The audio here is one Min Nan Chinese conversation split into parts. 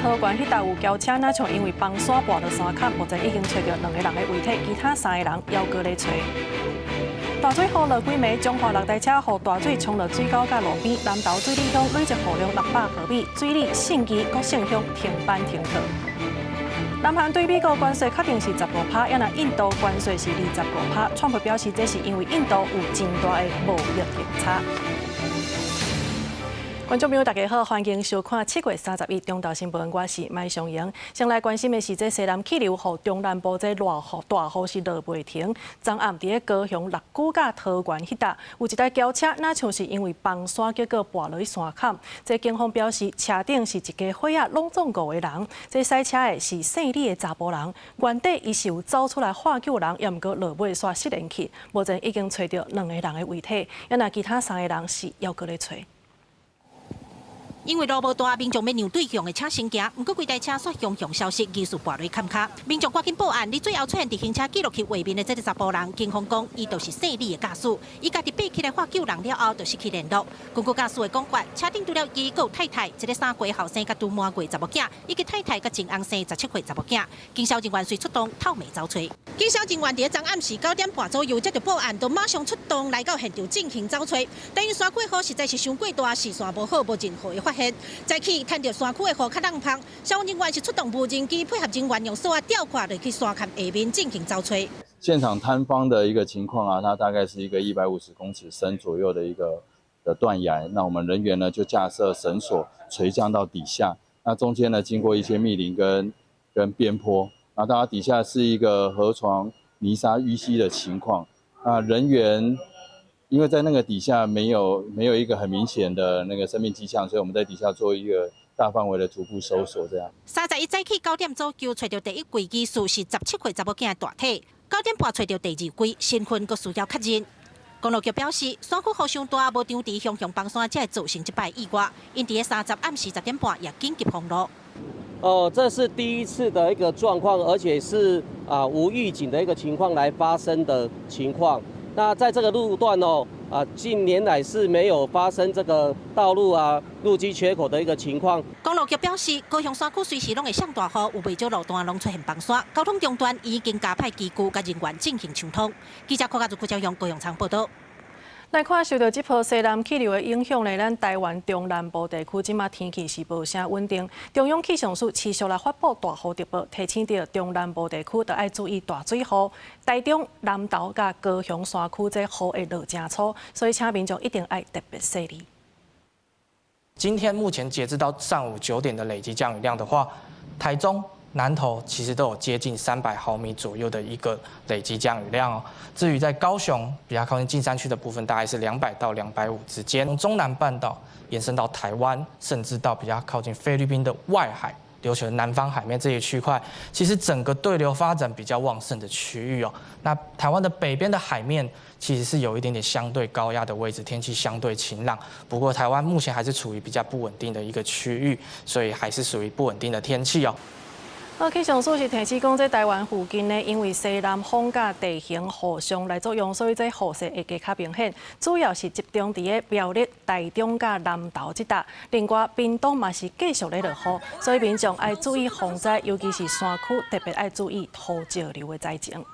桃園彼搭有轎車，若像因為崩山跋落山崁，目前已經揣著兩個人的遺體，其他三個人猶閣咧揣。大水雨落幾暝，彰化六台車予大水沖落水溝佮路邊，南投水里鄉累積雨量600毫米，水里、信義、國姓鄉停班停課。南韓對美國關稅確定是15趴，啊若印度關稅是25趴。川普表示，這是因為印度有真大的貿易逆差。觀眾朋友，大家好，歡迎收看7月31中晝新聞，我是麥尚瑩。先來關心的是，這西南氣流予中南部這大雨大雨是落袂停。昨暗佇咧高雄六股佮桃園彼搭，有一台轎車，若像是因為崩山，結果跋落去山崁。這警方表示，車頂是一家伙仔，攏總五個人。這駛車的是姓李的查埔人，原底伊是有走出來喝救人，也毋過落尾煞失聯去。目前已經揣著兩個人的遺體，啊若其他三個人是猶閣咧揣。因為路無大，民眾欲讓對向的車先行，毋過規台車煞雄雄消失，疑似跋落崁跤。民眾趕緊報案，佇最後出現佇行車記錄器畫面的這个查埔人，警方講伊就是姓李的駕駛，伊家己爬起來喝救人了後，就失去聯絡。根據駕駛的講法，車頂除了伊閣有太太，一个三歲後生佮拄滿月查某囝，以及太太佮前翁生17歲查某囝。警消人員隨出動透暝走揣。警消人員佇昨暗時9點半左右接到報案，就馬上出動來到現場進行走揣。但因山區雨實在是傷過大，視線無好，無任何的發現。早起趁著山區的雨較櫳芳，消防人員是出動無人機配合人員用索仔吊掛落去山崁下面進行走揣。現場坍方的一個情況啊，它大概是一個150公尺深左右的一個的斷崖，那我們人員呢就架設繩索垂降到底下，那中間呢經過一些密林跟邊坡，那當然底下是一個河床泥沙淤積的情況，那人員因為在那個底下沒有一個很明顯的那個生命跡象，所以我們在底下做一個大範圍的徒步搜索，這樣。31早起9點左右，揣著第一具疑似是17歲查某囝的大體，9點半揣著第二具，身份閣需要確認。公路局表示，山區雨傷大，無場地雄雄崩山，才會造成這擺意外。𪜶佇30暗時10點半也緊急封路。哦，這是第一次的一個狀況，而且是啊無預警的一個情況來發生的情況。那在這個路段哦，啊近年來是沒有發生這個道路啊路基缺口的一個情況。公路局表示，高雄山區隨時攏會上大雨，有袂少路段攏出現崩山，交通中斷已經加派機具佮人員進行暢通。記者柯家如、郭昭陽高雄倉報道。來看受到這波西南氣流的影響呢，咱台灣中南部地區這馬天氣是無啥穩定。中央氣象署持續來發布大雨特報，提醒著中南部地區著愛注意大水雨。台中、南投佮高雄山區這雨會落誠粗，所以請民眾一定愛特別細膩。今天目前截至到上午9點的累計降雨量的話，台中、南投其實都有接近300毫米左右的一個累計降雨量哦。至於在高雄比較靠近近山區的部分，大概是200到250之間。從中南半島延伸到台灣，甚至到比較靠近菲律賓的外海、琉球的南方海面這些區塊，其實整個對流發展比較旺盛的區域哦。那台灣的北邊的海面其實是有一點點相對高壓的位置，天氣相對晴朗。不過台灣目前還是處於比較不穩定的一個區域，所以還是屬於不穩定的天氣哦。好，氣象署是提醒講，這台灣附近呢，因為西南風佮地形雨上來作用，所以這雨勢會加較明顯。主要是集中佇咧苗栗、台中佮南投這搭，另外屏東嘛是繼續咧落雨，所以民眾愛注意防災，尤其是山區特別愛注意土石流的災情。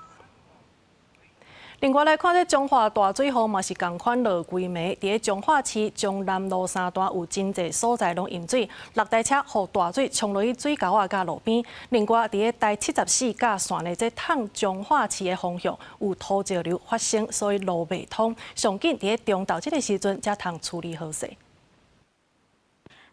另外來看，這彰化大水雨嘛是仝款落規暝，佇咧彰化市彰南路三段有真濟所在攏淹水，六台車予大水沖落去水溝仔佮路邊。另外，佇咧台74甲線的這通彰化市的方向有土石流發生，所以路袂通。上緊佇咧中晝這个時陣才通處理好勢。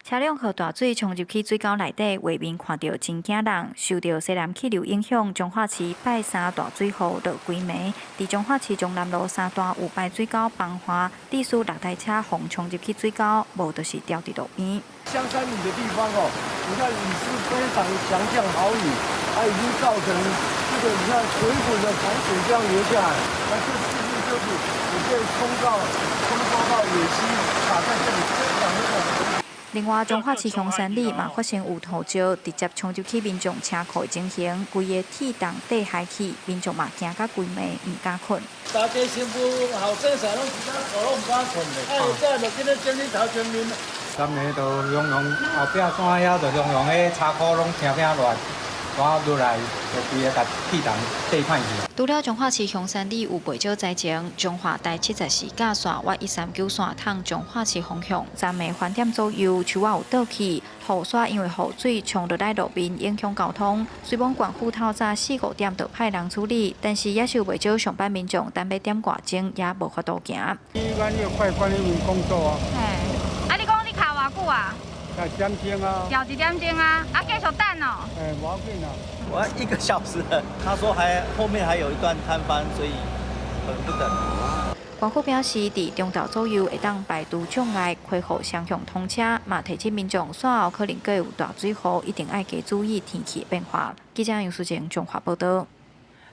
車輛予大水沖入去水溝內底，畫面看著真驚人。受著西南氣流影響，彰化市拜三大水雨落規暝，佇彰化市彰南路三段有排水溝崩滑，致使六台車予沖入去水溝，無就是掉佇路邊。香山里的地方哦，你看雨勢非常強降豪雨，它已經造成這個你看滾滾的洪水這樣流下來，那這附近車子也被沖刷到野溪，卡在這裡，非常的恐。另外，彰化市香山里嘛發生有土石直接沖入去民眾車庫的情形，規个鐵筒綴海去，民眾嘛驚甲規暝毋敢睏。大家新婦後生細攏一早褲攏毋敢睏的，啊，早就緊咧整理頭前面，昨暝就雄雄後壁山遐就雄雄，彼車庫攏聽聽亂，我落來就規个共氣筒缀歹去。除了彰化市香山里有袂少災情，彰化台74甲線或139線通彰化市方向，昨暝3點左右，樹仔有倒去，雨傘因為雨水沖落來路面，影響交通。雖罔縣府透早四五點就派人處理，但是也是有袂少上班民眾等欲點外鐘也無法度行。阮要快管理員工作啊。嘿，啊你講你卡偌久啊？一點鐘啊。又一點鐘啊，啊繼續等哦。欸，無要緊啊。我一個小時了，他說還後面還有一段坍方，所以可能不等。縣府表示，佇中晝左右會當排除障礙，恢復雙向通車。嘛提醒民眾，煞後可能閣有大水雨，一定愛加注意天氣變化。記者楊淑靜彰化報導。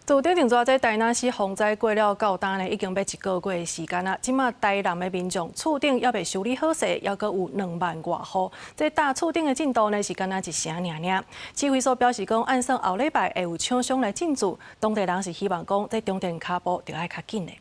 自頂陣這台南市洪災過了到今呢，已經欲一個月的時間啦。這馬台南的民眾厝頂猶未修理好勢，猶閣有2萬外戶。這搭厝頂的進度呢，是干焦一成爾爾。指揮所表示講，按算後禮拜會有廠商來進駐，當地人是希望講，這重建跤步著愛較緊的。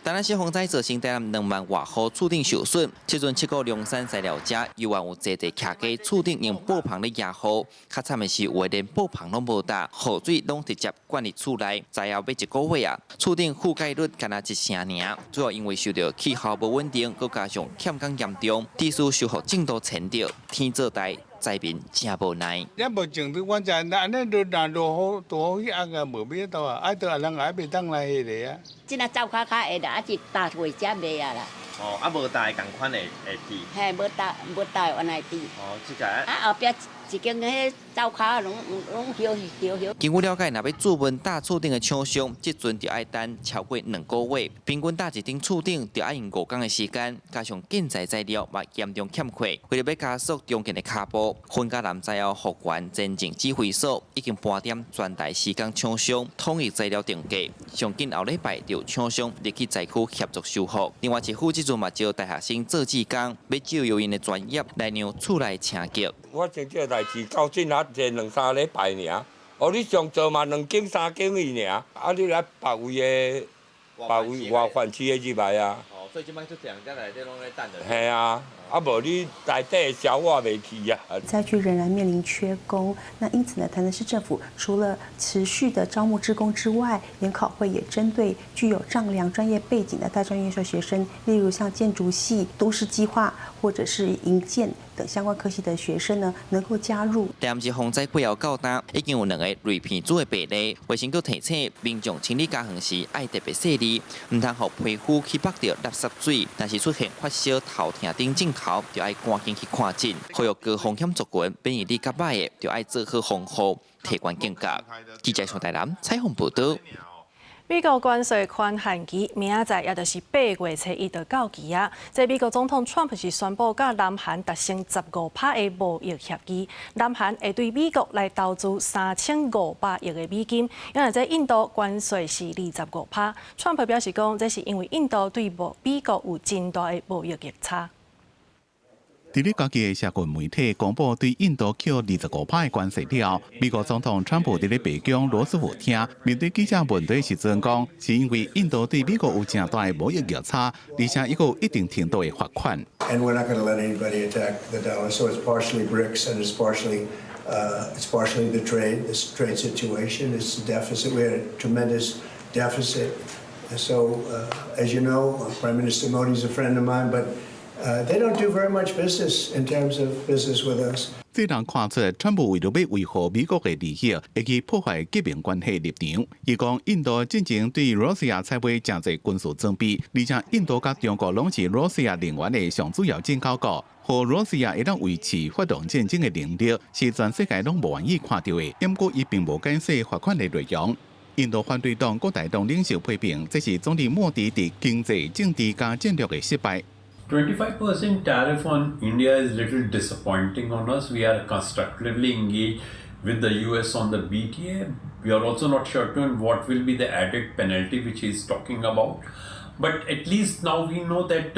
台南市洪災造成台南2萬外戶厝頂受損，這陣七股龍山材料遮猶原有濟濟徛家厝頂用布棚咧遮雨，較慘的是有的連布棚攏無搭，雨水攏直接灌入厝內。災後欲一個月啊，厝頂覆蓋率干焦一成爾，主要因為受著氣候無穩定，閣加上欠工嚴重，致使修復進度延著，天做代災民誠無奈。也無種對，阮知按呢落若落雨大雨去啊，個無變到啊，啊，都啊人也袂當來彼个啊。這若走較較會啦，啊是搭會才袂啊啦。哦，啊無搭會仝款會會滴。嘿，無搭無搭會原來滴。哦，這個。啊後壁一間彼灶跤攏攏搖搖搖。根據了解，若欲注文搭厝頂的廠商，這陣就愛等超過2個月，平均搭一頂厝頂就愛用5工的時間，加上建材材料嘛嚴重欠缺，為著欲加速重建的跤步，雲嘉南災後復原前進指揮所已經盤點全台施工廠商，統一材料定價，上緊後禮拜就有廠商入去災區協助修復。另外，市府這陣嘛招大學生做志工，欲借由𪜶的專業來讓厝內清潔。我這這代誌到這若這兩三禮拜爾，哦，你上做嘛兩間三間去爾，啊，你來別位的別位外縣市的入來啊。哦，所以這擺足濟人佇內底攏咧等著。嘿啊，啊無你內底消化袂去啊。災區仍然面臨缺工，那因此呢，台南市政府除了持續的招募志工之外，研考會也針對具有丈量專業背景的大專院校學生，例如像建築系、都市計劃或者是營建等相關科系的學生呢，能夠加入。台南市洪災過後到今，已經有兩個雷片子的病例，衛生局提醒民眾清理家園時愛特別細膩，毋通予皮膚去縛著垃圾水。若是出現發燒、頭痛等症頭，就愛趕緊去看診。呼籲高風險族群免疫力較䆀的，就愛做好防護，提懸警覺。記者宋台南採訪報導。美國關稅寬限期明仔載，也就是8月初一就到期啊！這美國總統川普是宣布佮南韓達成15%的貿易協議，南韓會對美國來投資3500億的美金，因為這印度關稅是25%。川普表示講，這是因為印度對美國有真大的貿易逆差。佇咧家己的社群媒體公布對印度扣25%的關稅了，美國總統川普佇咧白宮羅斯福廳面對記者問題時陣講，是因為印度對美國有誠大的貿易逆差，而且猶閣有一定程度的罰款。 And we're not going to let anybody attack the dollar. So it's partially BRICS and it's partially the trade, this trade situation. It's the deficit. We had a tremendous deficit. So as you know, Prime Minister Modi is a friend of mine, but they don't do very much business in terms of business with us. 這人看出，川普為著欲維護美國的利益，會去破壞結盟關係立場。伊講，印度進前對羅西亞採買誠濟軍事裝備，而且印度佮中國攏是羅西亞能源的上主要進口國，予羅西亞會當維持發動戰爭的能力，是全世界攏無願意看著的。毋過，伊並無解釋罰款的內容。印度反對黨國大黨領袖批評，這是總理莫迪佇經濟、政治佮戰略的失敗。 25% tariff on India is little disappointing on us. We are constructively engaged with the US on the BTA. We are also not certain what will be the added penalty which he is talking about. But at least now we know that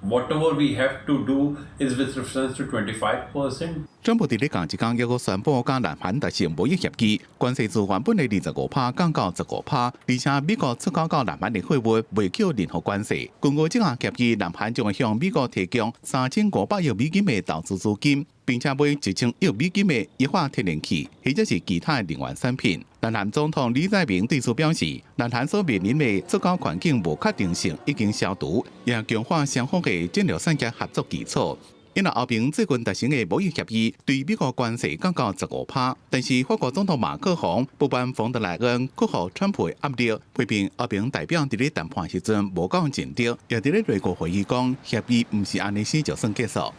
whatever we have to do is with reference to 25%. 川普佇咧仝一工猶閣宣布佮南韓達成貿易協議，關稅自原本的25趴降到15趴，而且美國出口到南韓的貨物袂扣任何關稅。根據這項協議，南韓將會向美國提供3500億美金的投資資金，並且買1000億美金的液化天然氣，或者是其他的能源產品。南韓總統李在明對此表示，南韓所面臨的出口環境無確定性已經消除，也強化雙方的戰略產業合作基礎。因為歐盟最近達成的貿易協議對美國關稅降到15趴，但是法國總統馬克宏不滿馮德萊恩克服川普的壓力，批評歐盟代表佇咧談判時陣無夠盡力，也佇咧內閣會議講協議毋是按呢死就算結束。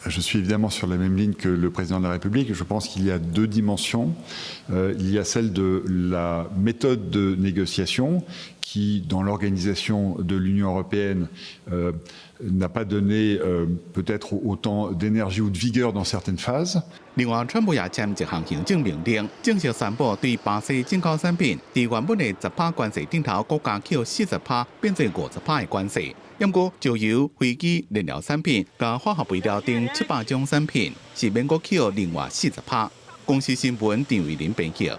Je suis évidemment sur la même ligne que le président de la République. Je pense qu'il y a deux dimensions. Il y a celle de la méthode de négociation qui, dans l'organisation de l'Union européenne, n'a pas donné peut-être autant d'énergie ou de vigueur dans certaines phases. 另外，川普也簽一項行政命令，正式宣布對巴西進口產品，佇原本的10趴關稅頂頭，閣加扣40趴，變做50趴的關稅。毋過，石油、飛機、燃料產品佮化學肥料等700種產品是免閣扣另外40趴。公視新聞陳慧琳編輯。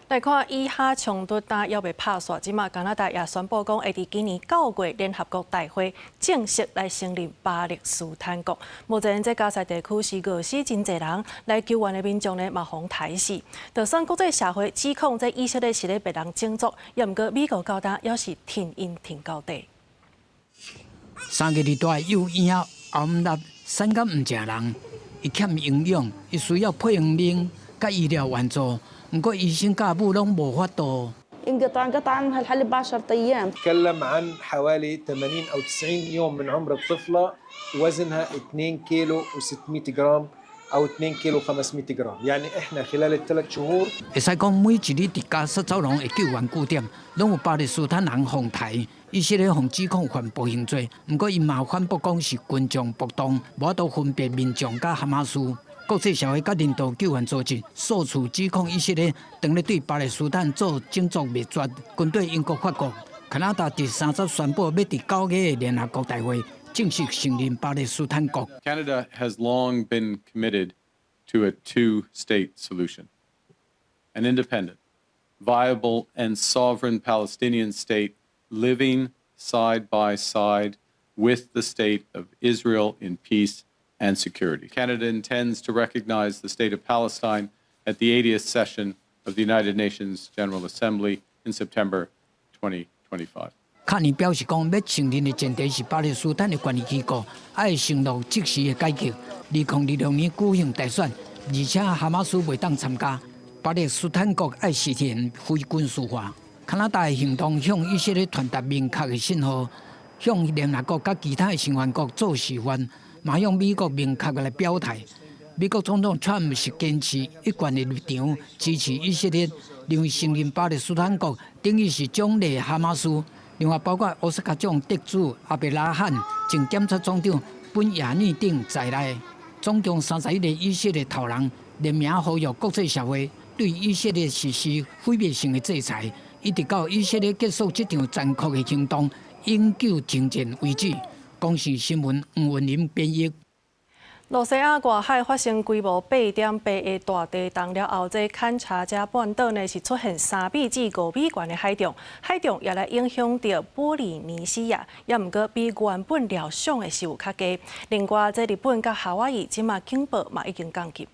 來看以哈衝突今猶未拍煞，這馬加拿大也宣布講，會佇今年9月聯合國大會正式來承認巴勒斯坦國。目前這加薩地區是餓死真濟人，來救援的民眾呢嘛予刣死。就算國際社會指控這以色列是咧別人種族，也毋過美國到今猶是挺𪜶挺到底。 3月佇大幼嬰仔阿姆納散甲毋食人，伊欠營養，伊需要配方奶佮醫療援助。毋過醫生佮母攏無法度。 انقطع انقطع عنها الحليب 10 ايام. تكلم عن حوالي 80 او 90 يوم من عمر الطفله، وزنها 2 كيلو و600 جرام او 2 كيلو 500 جرام، يعني احنا خلال ال3 شهور 會使講每一日佇加薩走廊的救援據點，攏有巴勒斯坦人予刣。以色列予指控犯暴行罪，毋過𪜶嘛反駁講是群眾暴動，無法度分別民眾佮哈馬斯。國際社會佮人道救援組織數次指控以色列當咧對巴勒斯坦做種族滅絕。軍隊英國、法國、加拿大佇30宣布，欲佇9月的聯合國大會正式承認巴勒斯坦國。 Canada has long been committed to a two-state solution, an independent, viable and sovereign Palestinian state living side by side with the state of Israel in peace and security. Canada intends to recognize the state of Palestine at the 80th session of the United Nations General Assembly in September 2025. 卡尼表示講，欲承認的前提是巴勒斯坦的權力機構愛承諾即時的解決。2026年舉行大選，而且哈馬斯袂當參加。巴勒斯坦國愛實現非軍事化。加拿大的行動向以色列傳達明確的信號，向聯合國佮其他的成員國做示範，嘛向美國明確來表態。美國總統川普是堅持一貫的立場，支持以色列，認為承認巴勒斯坦國等於是獎勵哈馬斯。另外，包括奧斯卡獎得主阿伯拉罕、前檢察總長本雅尼等在內，總共31個以色列頭人聯名呼籲國際社會對以色列實施毀滅性的制裁，一直到以色列結束這場殘酷的行動，永久停戰為止。公視新聞黃文林編譯。露西亞外海發生規模8.8的大地動了後，這坎察加半島呢是出現3米至5米懸的海漲，海漲也來影響著波利尼西亞，也毋過比原本料想的是有較低。另外，這日本佮夏威夷這馬警報嘛已經降級。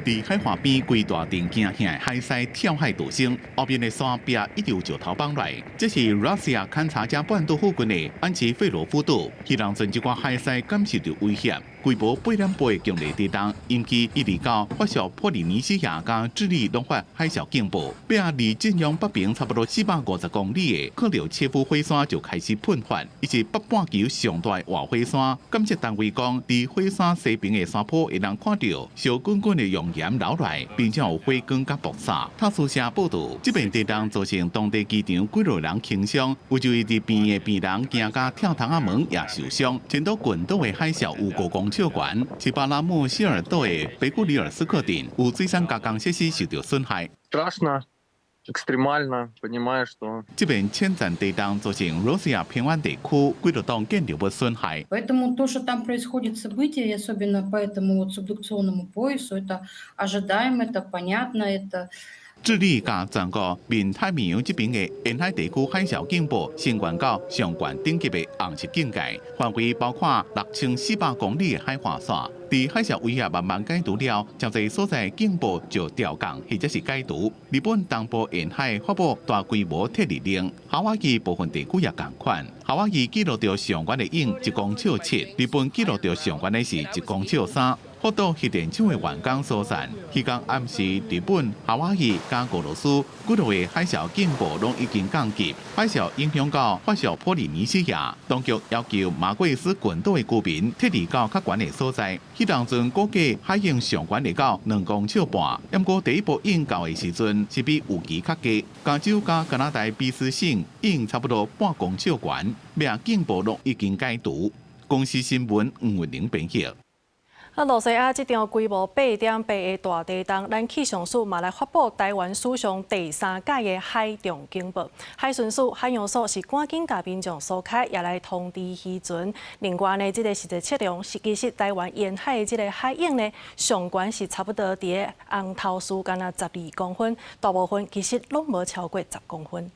佇海岸邊規大陣驚嚇的海獅跳海逃生，後面的山壁一直有石頭崩來。這是露西亞坎察加半島附近的安齊費羅夫島，彼當陣這寡海獅感受著危險，規模8.8的強烈地動，引起一直到法屬波利尼西亞佮智利攏發海嘯警報。尾仔離震央北邊差不多450公里的克柳切夫火山就開始噴發，伊是北半球上大的活火山。監測單位講，佇火山西邊的山坡會當看著燒滾滾的熔岩流來，並且有火光佮爆炸。塔斯社報導，這遍地動造成當地機場幾落人輕傷，有一位佇病院的病人驚甲跳窗仔門也受傷。前島群島的海嘯有5公尺懸，是巴拉姆希爾島的貝古里爾斯克鎮有水產加工設施受著損害。 Страшно. Экстремально, понимаю, что 這邊淺層地動造成露西亞平原地區幾多棟建築物損害。 Поэтому то, что там происходит события, и особенно по этому вот субдукционному поясу, это ожидаемо, это понятно, это 智利佮全國面太平洋這邊的沿海地區海嘯警報升懸到上懸等級的紅色警戒，範圍包括6400公里的海岸線。佇海嘯威脅慢慢解除了，誠濟所在警報就調降或者是解除。日本東部沿海發布大規模撤離令，夏威夷部分地區也仝款。夏威夷記錄著上懸的湧1公尺7，日本記錄著上懸的是1公尺3。福島核電廠的員工疏散，彼工暗時日本、夏威夷佮俄羅斯幾落个海嘯警報攏已經降級。海嘯影響到法屬波利尼西亞，當局要求馬圭斯群島的居民撤離到較懸的所在。彼當陣估計海湧上懸會到2公尺半，毋過第一波湧到的時陣是比預期較低。加州佮加拿大卑詩省湧差不多半公尺懸，命警報攏已經解除。公視新聞吳雲玲編譯。啊，露西亞這場規模8.8的大地動，咱氣象署嘛來發布台灣史上第三屆的海漲警報。海巡署、海洋所是趕緊共民眾疏開，也來通知漁船。另外呢，這个實際測量是其實台灣沿海的這个海湧呢，上懸是差不多佇个紅頭嶼敢若12公分，大部分其實攏無超過10公分。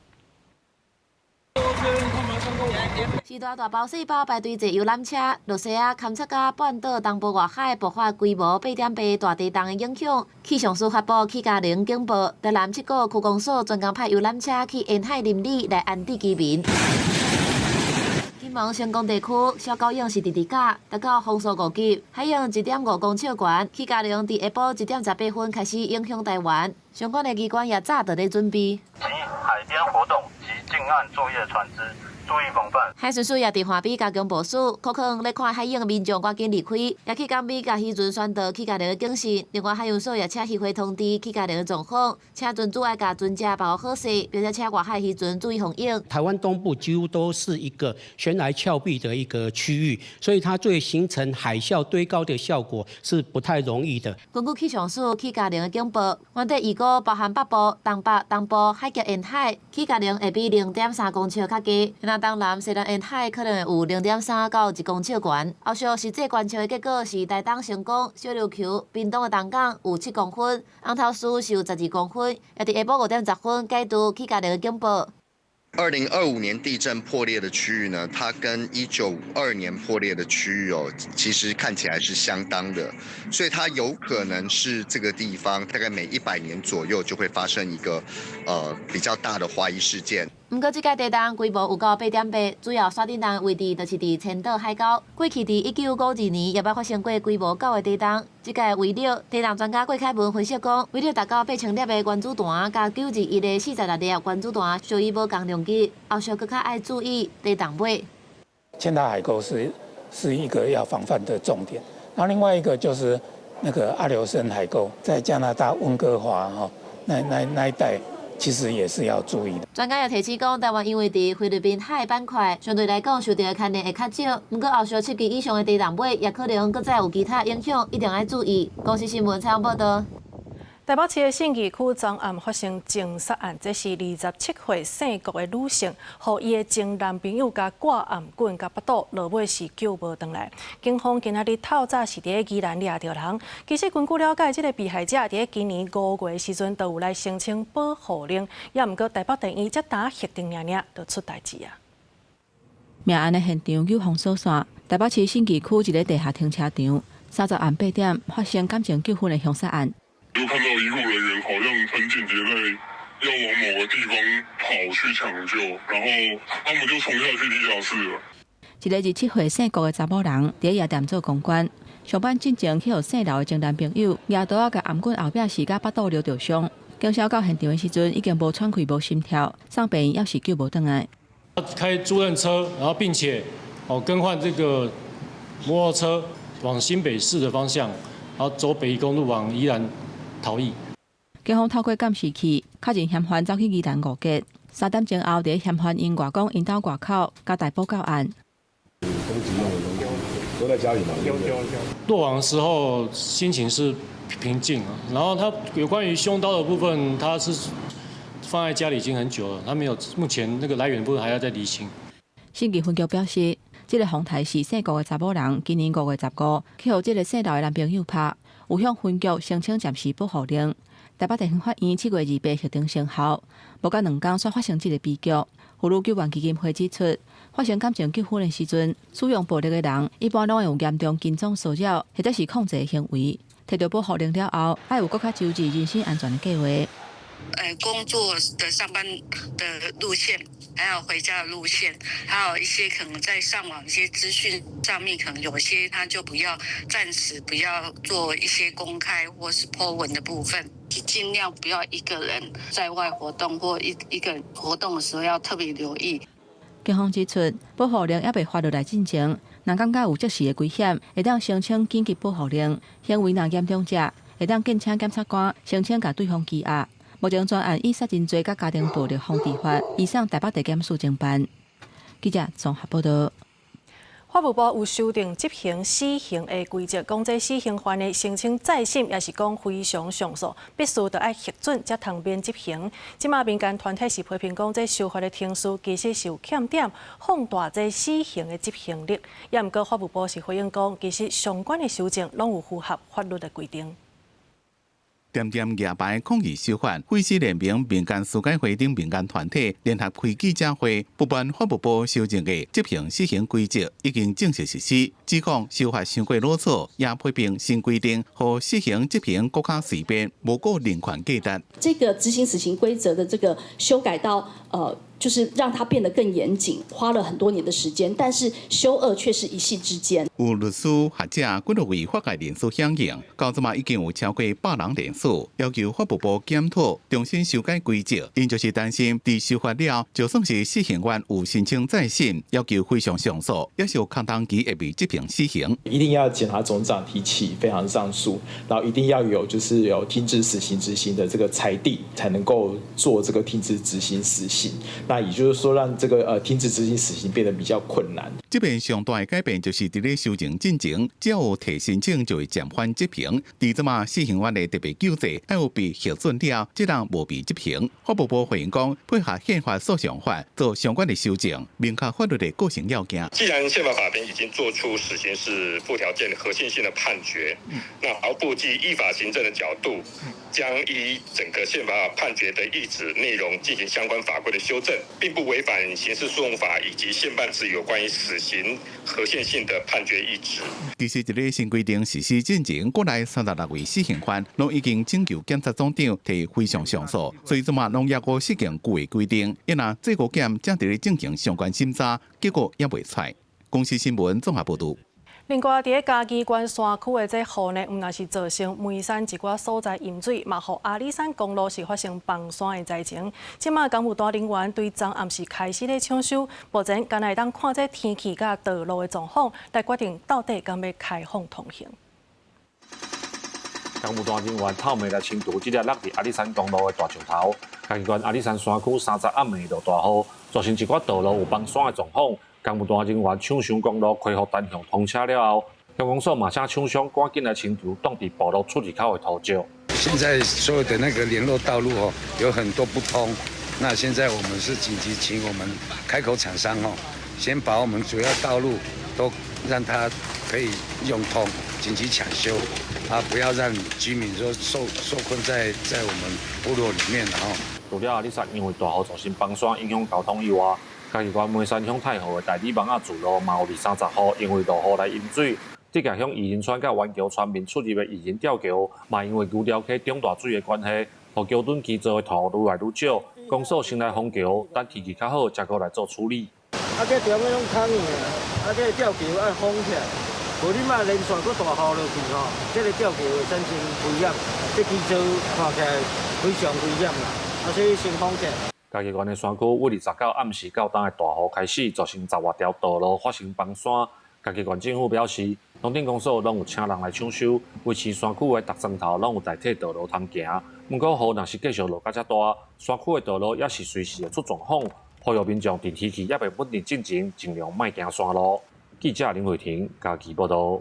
時大大包細包排隊坐遊覽車，露西亞勘察加半島東部外海爆發規模8.8大地動的影響，氣象署發布起嘉陵警報，台南七股區公所專工派遊覽車去沿海鄰里來安置居民。金門成功地區小狗湧是佇佇甲達到風速5級，海湧1.5公尺懸，起嘉陵佇下晡1點18分開始影響台灣，相關的機關也早就咧準備。及海邊活動及近岸作業船隻。注意防範。海巡署也佇岸邊加強部署，可能咧看海湧的民眾趕緊離開，也去港邊共漁船宣導起嘉陵的警示。另外，海洋所也請漁會通知起嘉陵的狀況，請船主愛共船隻保護好勢，並且請外海漁船注意防湧。台灣東部幾乎都是一個懸崖峭壁的一個區域，所以它對形成海嘯堆高的效果是不太容易的。根據氣象署起嘉陵的警報，原底預估包含北部、東北、東部海峽沿海起嘉陵會比0.3公尺較低。那東南、西南沿海可能會有0.3到1公尺懸。後續實際觀測的結果是台東成功、小琉球、屏東的東港有7公分，紅頭嶼是有12公分，也佇下晡5點10分解除起嘉陵的警報。 2025年地震破裂的區域呢，它跟1952年破裂的區域哦，其實看起來是相當的，所以它有可能是這個地方大概每100年左右就會發生一個比較大的滑移事件。毋過，這屆地動規模有到8.8，主要煞震動位置就是佇千島海溝。過去佇1952年也捌發生過規模9的地動。這屆威力，地動專家郭凱文分析講，威力達到8000粒的原子彈，佮921的46粒原子彈，屬於無仝量級。後續閣較愛注意地動尾。千島海溝是一個要防範的重點。然後另外一個就是那個阿留申海溝，在加拿大溫哥華哈那一帶。其實也是要注意的。專家也提醒講，台灣因為佇菲律賓海板塊，相對來講受著的牽連會較少。毋過後續7級以上的地動尾，也可能閣再有其他影響，一定愛注意。公視新聞採訪報導。台北市的信義區昨暗發生情殺案，這是27歲姓郭的女性，予伊的前男朋友共掛頷頸共腹肚，落尾是救無轉來。警方今仔日透早是佇宜蘭掠著人。其實根據了解，這个被害者佇今年5月的時陣，就有來申請保護令，也毋過台北地院才焦核定爾爾就出代誌啊。命案的現場有封鎖線，台北市信義區一个地下停車場，30暗8點發生感情糾紛的兇殺案。就看到醫護人員好像很緊急在要往某個地方跑去搶救，然後他們就衝下去地下室了。一个27歲姓郭的查某人佇夜店做公關，上班進前去予姓劉的前男朋友舉刀仔共頷頸後壁時共腹肚搦著傷，警消到現場的時陣已經無喘氣、無心跳，送病院猶是救無轉來。開租賃車，然後並且哦更換這個摩托車往新北市的方向，然後走北宜公路往宜蘭逃逸。警方透過監視器確認嫌犯走去宜蘭五結，3點鐘後，佇嫌犯𪜶外公𪜶兜外口，共逮捕到案。攻擊用的東西都在家裡嗎？落網的時候心情是平靜啊，然後他有關於兇刀的部分，他是放在家裡已經很久了，他沒有，目前那個來源部分還要再釐清。審計分局表示，這个風台是姓顧的查某人，今年5月15去予這个姓劉的男朋友拍，有向分局申請暫時保護令。台北地方法院7月28核定生效，無夠2工煞發生這个悲劇。婦女救援基金會指出，發生感情糾紛的時陣，使用暴力的人一般攏會有嚴重跟蹤騷擾或者是控制的行為。提著保護令了後，愛有閣較周至人身安全的計畫。工作的上班的路線，還有回家的路線，還有一些可能在上網一些資訊上面，可能有些他就不要暫時不要做一些公開或是 po 文的部分，盡量不要一個人在外活動或一個人活動的時候要特別留意。警方指出，保護令猶未發落來進前，若感覺有即時的危險，會當申請緊急保護令；行為若嚴重者，會當逕請檢察官申請共對方羈押。目前專案以殺人罪佮家庭暴力防治法移送台北地檢署偵辦。記者綜合報道。法務部有修訂執行死刑的規則，講這死刑犯的申請再審，抑是講非常上訴，必須著愛核准才通免執行。這馬民間團體是批評講，這修法的程序其實是有欠點，放大這死刑的執行力。也毋過法務部是回應講，其實相關的修正攏有符合法律的規定。點點舉牌抗議修法，廢死聯盟、民間司改會等民間團體聯合開記者會，不滿法務部修正的執行死刑規則已經正式實施，指控修法傷過囉嗦，也批評新規定予死刑執行閣較隨便，無顧人權價值。這個執行死刑規則的這個修改到就是讓它變得更嚴謹，花了很多年的時間，但是修惡卻是一夕之間。有律師、學者、幾多位法界人士響應，到這馬已經有超過100人聯署，要求法務部檢討重新修改規則。𪜶就是擔心，佇修法了，就算是死刑犯有申請再審，要求非常上訴，也是有空窗期會被執行死刑。一定要檢察總長提起非常上訴，然後一定要有就是有停止死刑執行的這個裁定，才能夠做這個停止執行死刑。那也就是說，讓這個停止執行死刑變得比較困難。這邊上大的改變就是佇咧修正進前，只要有提申請就會暫緩執行。佇這馬死刑犯的特別救濟，愛有被核准了，才能無被執行。法務部回應講，配合憲法訴訟法做相關的修正，明確法律的構成要件。既然憲法法庭已經做出死刑是附條件合憲性的判決，那毫不基依法行政的角度，將依整個憲法判決的意旨內容進行相關法規的修正，並不違反刑事訴訟法以及憲辦制有關於死刑合憲性的判決意旨。其實，這个新規定實施進前，國內36位死刑犯攏已經請求檢察總長提非常上訴，所以這馬攏猶閣適用舊的規定。因若最高檢正佇咧進行相關審查，結果猶未出來。公視新聞綜合報導。另外，佇咧嘉義縣山區的這雨呢，毋但是造成梅山一寡所在淹水，嘛予阿里山公路是發生崩山的災情。這馬工務單人員對昨暗時開始咧搶修，目前干焦會當看這天氣佮道路的狀況，來決定到底敢欲開放通行。工務單人員透暝來清除這粒落佇阿里山公路的大石頭。嘉義縣阿里山山區30暗暝落大雨，造成一寡道路有崩山的狀況。工務單人員搶修公路恢復單向通車了後，鄉公所嘛請廠商趕緊來清除擋佇道路出入口的土石。現在所有的那個聯絡道路哦，有很多不通。那現在我們是緊急請我們開口廠商哦，先把我們主要道路都讓它可以用通，緊急搶修，啊，不要讓居民說受困在我們部落裡面，然後。除了阿里山因為大雨造成崩山影響交通以外，嘉義縣梅山鄉太和的大里網仔自路嘛有20、30戶因為落雨來淹水。竹崎鄉義仁村佮元橋村民出入的義仁吊橋，嘛因為牛寮溪漲大水的關係，予橋墩基座的土愈來愈少。公所先來封橋，等天氣較好，才閣來做處理。啊，這中間攏空的啊，這个吊橋愛封起來，無你莫連續閣大雨落去吼，這个吊橋會產生危險，這基座看起來非常危險啦，啊，所以先封起來。嘉義縣的山區，為29暗時到今的大雨開始，造成10外條道路發生崩山。嘉義縣政府表示，農田公所攏有請人來搶修，維持山區的逐層頭攏有代替道路通行。毋過雨若是繼續落甲遮大，山區的道路也是隨時會出狀況。呼籲民眾佇天氣猶未穩定進前，盡量莫行山路。記者林慧婷嘉義報道。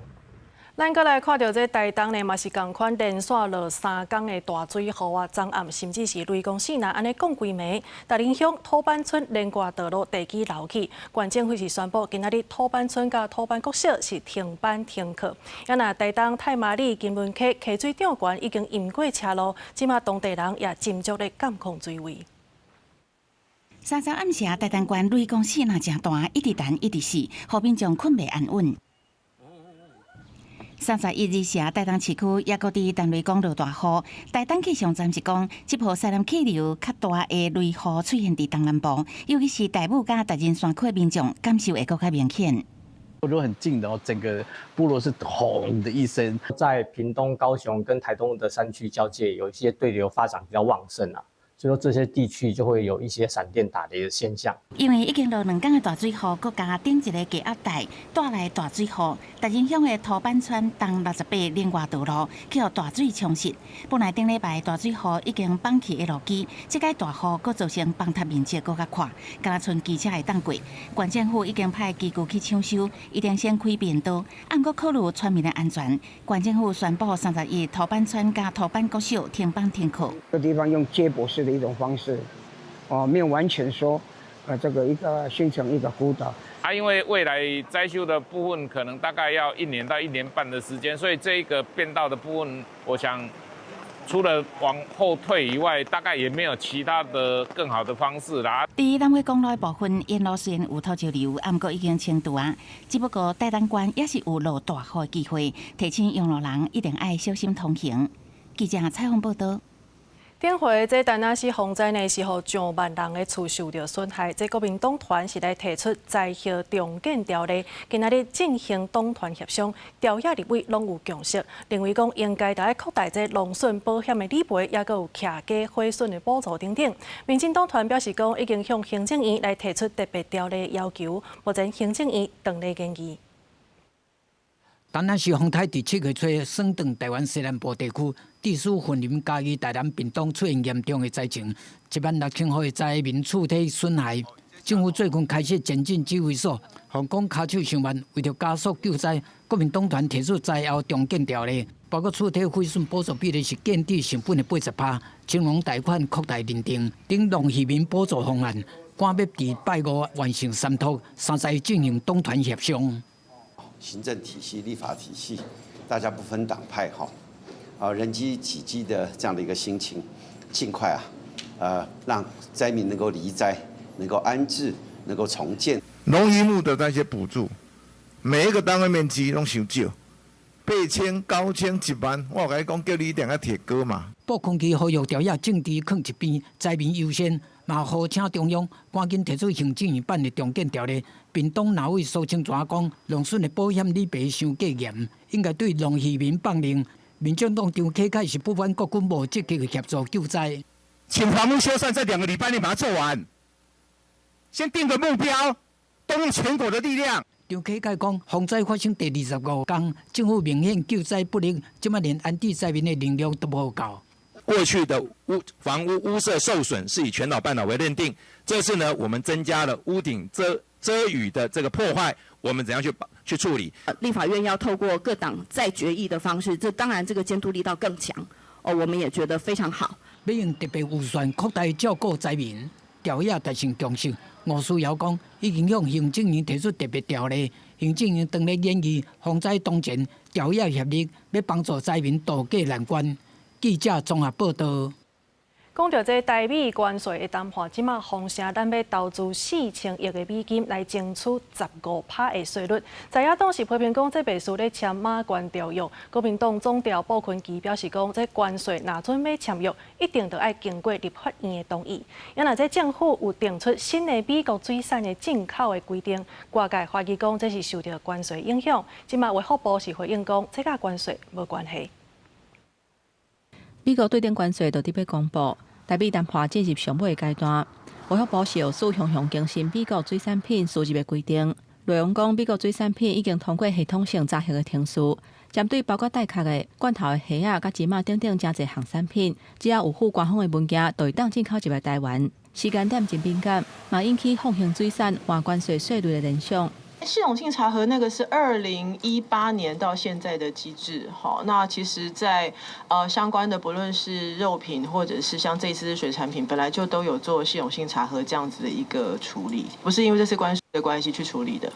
咱閣來看著這台東呢，嘛是仝款連續落三工的大水雨啊，昨暗甚至是雷公四若按呢降規暝。大林鄉土坂村連掛道路地基流去，縣政府是宣布今仔日土坂村佮土坂國小是停班停課。啊若台東太麻里金崙溪溪水漲懸已經淹過車路，這馬當地人也斟酌咧監控水位。 30暗時，台東縣雷公四若誠大，一直彈一直死，予民眾睏袂安穩。31日時，台東市區抑閣佇陳雷公落大雨。台東氣象站是講，這波西南氣流較大的雷雨出現佇東南部，尤其是大武佮達仁山區的民眾感受會閣較明顯。如果很近的哦，整個部落是轟的一聲。在屏東、高雄跟台東的山區交界，有一些對流發展比較旺盛啊。所以說這些地區就會有一些閃電打雷的現象。因為已經落兩工的大水雨，閣加頂一個低壓帶帶來大水雨，大仁鄉的土坂村東68連外道路去予大水沖蝕。本來頂禮拜大水雨已經崩去的路基，這擺大雨閣造成崩塌面積閣較闊，敢若賰機車會當過。縣政府已經派機具去搶修，一定先開便道，毋過考慮村民的安全。縣政府宣布31土坂村佮土坂國小停班停課。這地方用接駁式的一種方式，哦，沒有完全說，這個一個形成一個孤島。啊，因為未來災修的部分可能大概要1年到1年半的時間，所以這一個便道的部分，我想除了往後退以外，大概也沒有其他的更好的方式啦。佇南迴公路的部分，沿路雖然有土石流，毋過已經清除啊。只不過台東縣也是有落大雨的機會，提醒用路人一定愛小心通行。記者採訪報導。頂回這田納西洪災呢，是予上萬人的厝受著損害。這國民黨團是來提出災後重建條例，今仔日進行黨團協商，朝野立委攏有共識，認為講應該著愛擴大這農損保險的理賠，抑閣有徛家毀損的補助等等。民進黨團表示講，已經向行政院來提出特別條例要求，目前行政院正咧研議。田納西風颱佇7月初損斷臺灣西南部地區，致使雲林、嘉義、台南、屏東出現嚴重的災情，1萬6千戶的災民厝體損害。政府最近開設前進指揮所，奉講跤手傷慢，為著加速救災，國民黨團提出災後重建條例，包括厝體毀損補助比例是建置成本的80%，青農貸款擴大認定等農漁民補助方案，趕欲佇拜五完成三讀，31進行黨團協商。行政體系、立法體系，大家不分黨派哈，啊，人飢己飢的這樣的一個心情，盡快啊，讓災民能夠離災，能夠安置，能夠重建。農漁牧的那些補助，每一個單位面積攏傷少，8000、9000、1萬，我有共你講，叫你一定愛提高嘛。布坤基呼籲朝野政治囥一邊，災民優先，嘛呼請中央趕緊提出行政院版的重建條例。屏東藍委蘇清泉講，農損的保險理賠傷過嚴，應該對農漁民放任。民進黨張啟楷是不滿國軍無積極協助救災，請房屋修繕在2個禮拜內把它做完，先定個目標，動用全國的力量。張啟楷講，洪災發生第25工，政府明顯救災不力，這擺連安置災民的能力都無夠。過去的房屋屋舍受損是以全倒半倒為認定，這次呢，我們增加了屋頂遮雨的這個破壞，我們怎樣去處理？立法院要透過各黨再決議的方式，這當然這個監督力道更強。哦，我們也覺得非常好。欲用特別預算擴大照顧災民，朝野達成共識。吳思瑤講，已經向行政院提出特別條例，行政院當咧研議防災當前，朝野協力欲幫助災民渡過難關。記者綜合報導。講著這台美關稅的談判，這馬封城，咱欲投資4000億的美金來爭取15%的稅率。在野黨是批評講，這袂輸咧簽馬關條約。國民黨總召布坤琪表示講，這關稅若準欲簽約，一定著愛經過立法院的同意。啊若這政府有定出新的美國水產的進口的規定，外界懷疑講這是受著關稅影響。這馬衛福部是回應講，這佮關稅無關係。美國對等關稅就佇欲公布。台美談判進入上尾階段，衛福部是有勢雄雄更新美國水產品輸入的規定。內容講，美國水產品已經通過系統性查核的程序，針對包括帶殼的罐頭的蝦仔、佮芝麻等等誠濟項產品，只要有附官方的文件，就會當進口入來台灣。時間點真敏感，嘛引起復興水產換關稅稅率的聯想。系統性查核那個是2018年到現在的機制，好，那其實在相關的，不論是肉品或者是像這次水產品，本來就都有做系統性查核這樣子的一個處理，不是因為這次關稅的關係去處理的。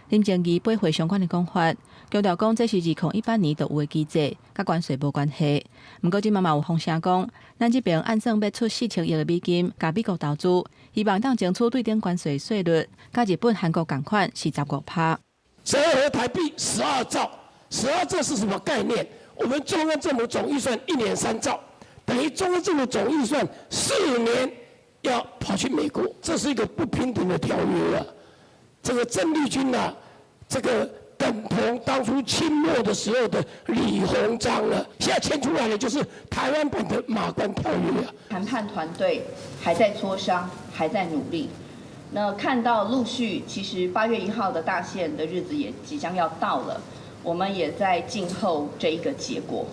林靜儀駁回相關的講法，強調講這是2018年就有的機制，佮關稅無關係。毋過這馬嘛有風聲講，咱這邊按算欲出4000億的美金，共美國投資，希望當爭取對等關稅稅率，佮日本、韓國仝款是15%。折合台幣12兆，十二兆是什麼概念？我們中央政府總預算一年3兆，等於中央政府總預算4年要跑去美國，這是一個不平等的條約啊！這個鄭麗君啊，這個等同當初清末的時候的李鴻章了。現在簽出來的就是台灣版的馬關條約啊。談判團隊還在磋商，還在努力。那看到陸續，其實8月1號的大限的日子也即將要到了，我們也在靜候這一個結果。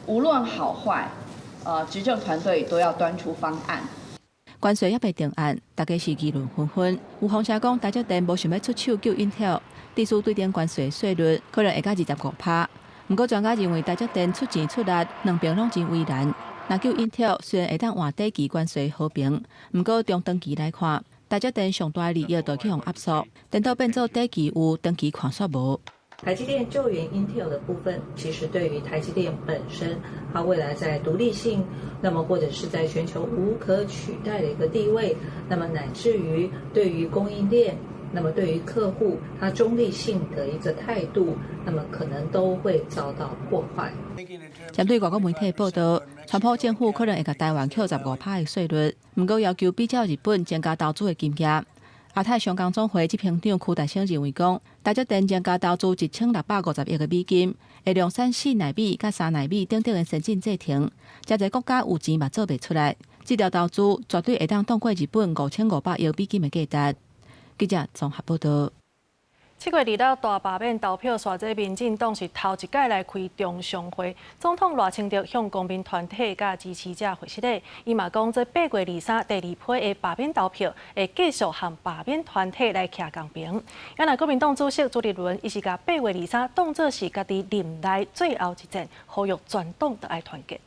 無論好壞，執政團隊都要端出方案。關稅猶未定案，大家是議論紛紛。有風聲講，台積電無想欲出手救 Intel，致使對等關稅稅率可能會到25%。毋過專家認為，台積電出錢出力，兩邊攏真為難。若救 Intel 雖然會當換短期關稅和平，毋過中長期來看，台積電上大的利益就去予壓縮，顛倒變做短期有，長期看煞無。台積電救援 Intel 的部分，其實對於台積電本身，它未來在獨立性，那麼或者是在全球無可取代的一個地位，那麼乃至於對於供應鏈，那麼對於客戶，它中立性的一個態度，那麼可能都會遭到破壞。針對外國媒體報道，川普政府可能會共台灣扣15%的稅率，毋過要求比照日本增加投資的金額。亞太商工總會執行長區大生認為講，台積電增加投資1650億的美金，會量產4納米佮3納米等等的先進製程，誠濟國家有錢嘛做袂出來，這條投資絕對會當擋過日本5500億美金的價值。記者綜合報道。7月2日大罷免投票，煞這民進黨是頭一擺來開中常會，總統賴清德向公民團體佮支持者會失禮，伊嘛講這8月23第二批的罷免投票會繼續和罷免團體來徛仝爿。啊若國民黨主席朱立倫，伊是共8月23當做是家己任內最後一戰，呼籲全黨都愛團結。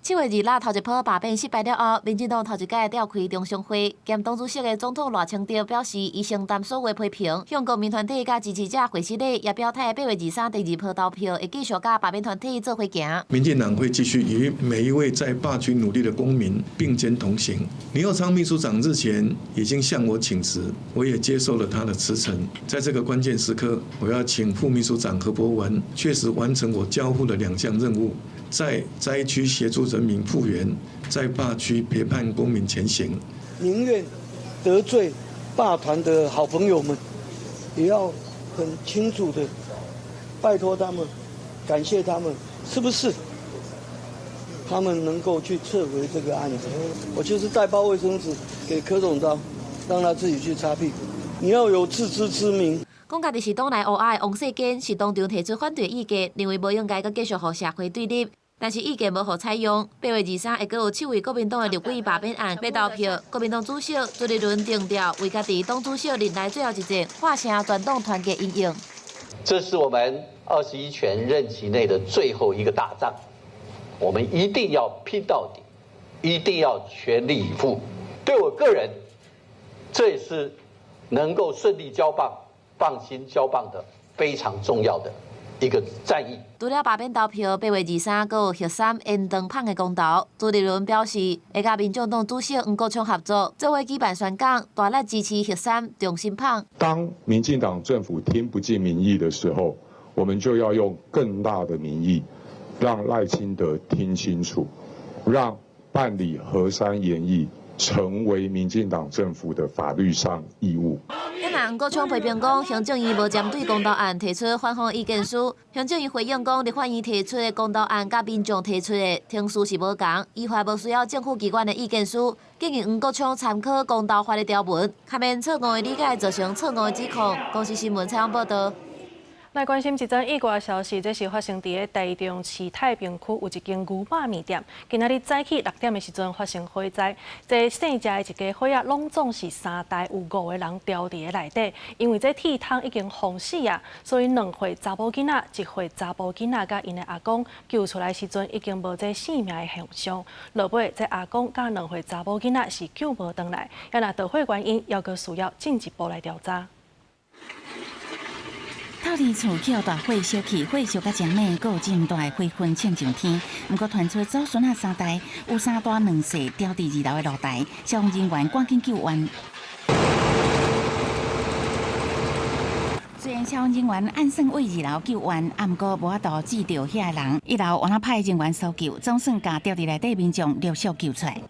7月2日頭一波罷免失敗了後，民進黨頭一擺召開中常會，兼黨主席的總統賴清德表示，伊承擔所有批評，向公民團體佮支持者會失禮，也表態8月23第二波投票會繼續佮罷免團體做伙行。民進黨會繼續與每一位在罷區努力的公民並肩同行。林右昌秘書長日前已經向我請辭，我也接受了他的辭呈。在這個關鍵時刻，我要請副秘書長何博文確實完成我交付的兩項任務。在災區協助人民復原，在罷區陪伴公民前行。寧願得罪罷團的好朋友們，也要很清楚的拜託他們，感謝他們，是不是？他們能夠去撤回這個案子，我就是帶包衛生紙給柯總召，讓他自己去擦屁股。你要有自知之明。講家己是黨內烏鴉的王世堅是當場提出反對意見，認為無應該閣繼續予社會對立，但是意見無予採用。8月23會閣有七位國民黨的立委罷免案欲投票，國民黨主席朱立倫定調為家己黨主席任內最後一戰，喊聲全黨團結因應。這是我們21權任期內的最後一個大仗，我們一定要拼到底，一定要全力以赴。對我個人，這也是能夠順利交棒、放心交棒的非常重要的一個戰役。除了罷免投票，8月23閣有核三延長麭的公投。朱立倫表示，會佮民眾黨主席黃國昌合作，做伙舉辦宣講，大力支持核三重新麭。當民進黨政府聽不進民意的時候，我們就要用更大的民意，讓賴清德聽清楚，讓辦理核三研議成為民進黨政府的法律上義務。啊若黃國昌批評講，行政院無針對公投案提出反方意見書。行政院回應講，立法院提出的公投案佮民眾提出的程序是無仝，依法無需要政府機關的意見書。建議黃國昌參考公投法的條文，較免錯誤的理解造成錯誤的指控。公視新聞採訪報道。來關心一則意外消息，這是發生佇咧台中市太平區有一間牛肉麵店，今仔日早起6點的時陣發生火災，這姓食的一家伙仔攏總是三代有五個人牢佇咧內底，因為這鐵窗已經封死啊，所以2歲查某囡仔、1歲查埔囡仔佮𪜶的阿公救出來時陣已經無這性命的現象。落尾這阿公佮2歲查某囡仔是救無轉來，啊若著火原因，猶閣需要進一步來調查。透天厝予大火燒去，火燒甲誠猛，閣有真大的火雲衝上天。毋過傳出祖孫仔三代有三大兩細牢佇2樓的露台，消防人員趕緊救援。雖然消防人員按算對2樓救援，啊，毋過無法度救著遐个人。1樓予人派人員搜救，總算共牢佇內底民眾陸續救出來。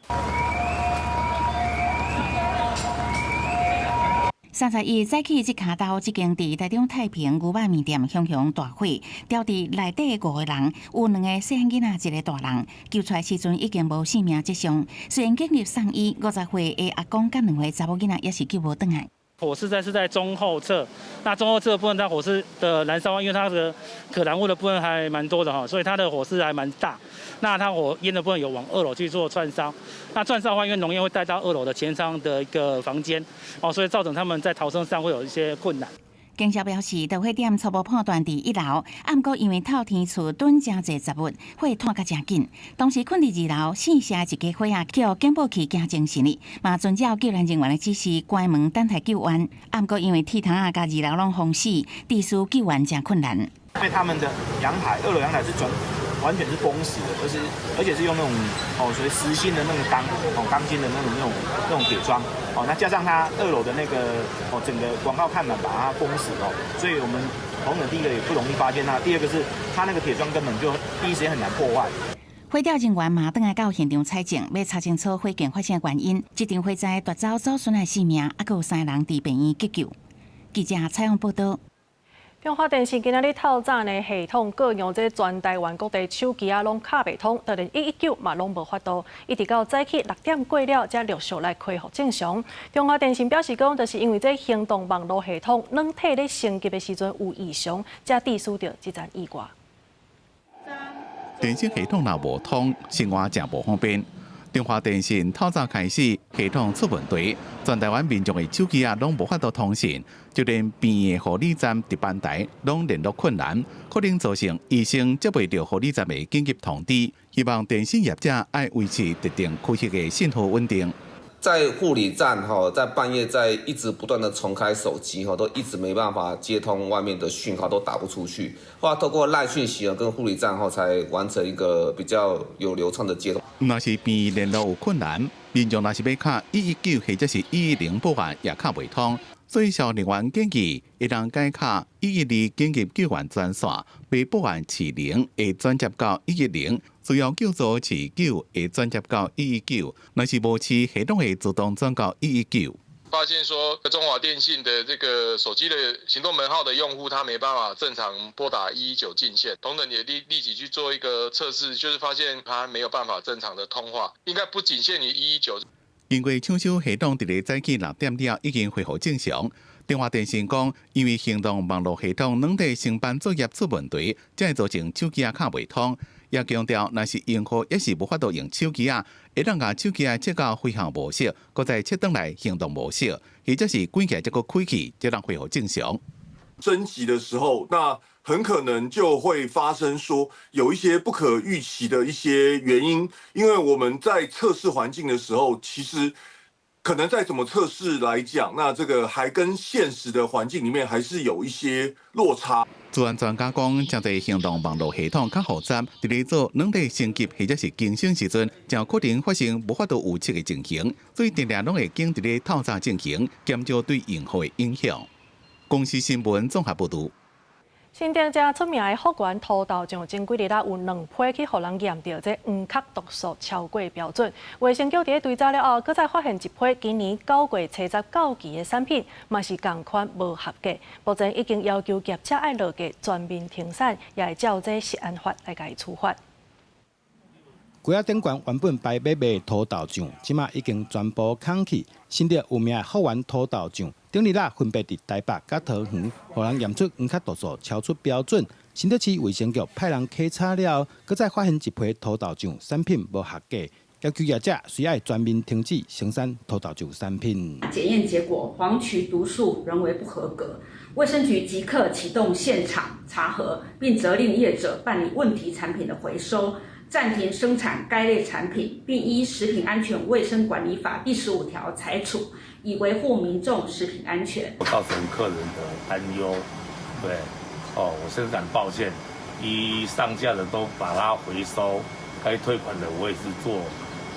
31早起，這跤兜這間佇台中太平牛肉麵店熊熊大火，牢佇內底五個人，有兩个細漢囡仔，一個大人。救出來時陣已經無性命跡象。雖然緊急送醫，50歲的阿公佮2歲查某囡仔也是救無轉來。火勢是在中後側，那中後側部分，它火勢的燃燒，因為它的可燃物的部分還蠻多的哈，所以它的火勢還蠻大。那它火焰的部分有往2樓去做竄燒，那竄燒的話，因為濃煙會帶到2樓的前倉的一個房間，哦，所以造成他們在逃生上會有一些困難。警察表示，著火點初步判斷佇1樓，啊，毋過因為透天厝囤誠濟雜物，火湠甲誠緊。當時睏佇2樓姓謝一家伙仔，予警報器驚精神哩，嘛遵照救援人員的指示關門等待救援。啊，毋過因為鐵窗仔佮2樓攏封死，致使救援誠困難。因為他們的陽台，2樓陽台是完全是封死的，而且是用那種所謂實心的那個鋼鋼筋的那種鐵樁哦，那加上它2樓的那個整個廣告看板把它封死哦，所以我們同仁第一個也不容易發現它，第二個是它那個鐵樁根本就第一時間很難破壞。火調人員嘛轉來到現場採證，欲查清楚火警發生的原因。這場火災奪走祖孫的性命，猶閣有3個人佇病院急救。記者採訪報導。中華電信今仔日透早呢系統故障，這全台灣各地手機仔攏敲袂通，就連119嘛攏無法度。一直到早起6點過了，才陸續來恢復正常。中華電信表示講，就是因為這行動網路系統軟體咧升級的時陣有異常，才致使著這層意外。電信系統若無通，生活誠無方便。中華電信透早開始系統出問題，全台灣民眾的手機仔攏無法度通訊，就連病院護理站值班台攏聯絡困難，可能造成醫生接袂著護理站的緊急通知。希望電信業者愛維持特定區域的信號穩定。在護理站哈，在半夜在一直不斷的重開手機哈，都一直沒辦法接通外面的訊號，都打不出去。後來透過 LINE 訊息跟護理站後才完成一個比較有流暢的接通。若是病院聯絡有困難，民眾若是欲敲119或者是110報案也敲袂通，所以消防人員建議，會當改敲112緊急救援專線，欲報案飼0會轉接到110。需要救助飼9會轉接到119，若是無飼系統會自動轉到119。發現說中華電信的這個手機的行動門號的用戶，他沒辦法正常撥打119進線，同仁也立即去做一個測試，就是發現他沒有辦法正常的通話，應該不僅限於119。經過搶修系統，佇咧早起6點了已經恢復正常。中華電信講，因為行動網路系統軟體升班作業出問題，才會造成手機仔敲袂通。也強調，若是用戶猶是無法度用手機仔，會當共手機仔切到飛行模式，閣再切轉來行動模式，或者是關起來再閣開啟，才能恢復正常。升級的時候，那很可能就會發生說有一些不可預期的一些原因，因為我們在測試環境的時候，其實可能再怎麼測試來講，那這個還跟現實的環境裡面還是有一些落差。資安專家講，誠濟行動網路系統較複雜，佇咧做軟體升級或者是更新時陣，誠可能發生無法度預測的情形，所以定定攏會揀佇咧透早進行，減少對用戶的影響。公視新聞綜合報導。新竹遮出名的福源土豆醬，前幾日仔有兩批去予人驗著這黃殼毒素超過標準。衛生局佇咧追查了後，閣再發現一批今年9月30到期的產品，嘛是仝款無合格。目前已經要求業者愛落架全面停產，也會照這食安法來共伊處罰。櫃仔頂懸原本擺欲賣土豆醬，這馬已經全部空去。新竹有名的福源土豆醬，頂日仔分別佇台北佮桃園，予人驗出黃殼毒素超出標準。新竹市衛生局派人稽查了後，閣再發現一批土豆醬產品無合格，要求業者須愛全面停止生產土豆醬產品。檢驗結果，黃曲毒素仍為不合格，衛生局即刻啟動現場查核，並責令業者辦理問題產品的回收，暫停生產該類產品，並依《食品安全衛生管理法》第15條裁處，以維護民眾食品安全。造成客人的擔憂，對，哦，我深感抱歉。已上架的都把它回收，該退款的我也是做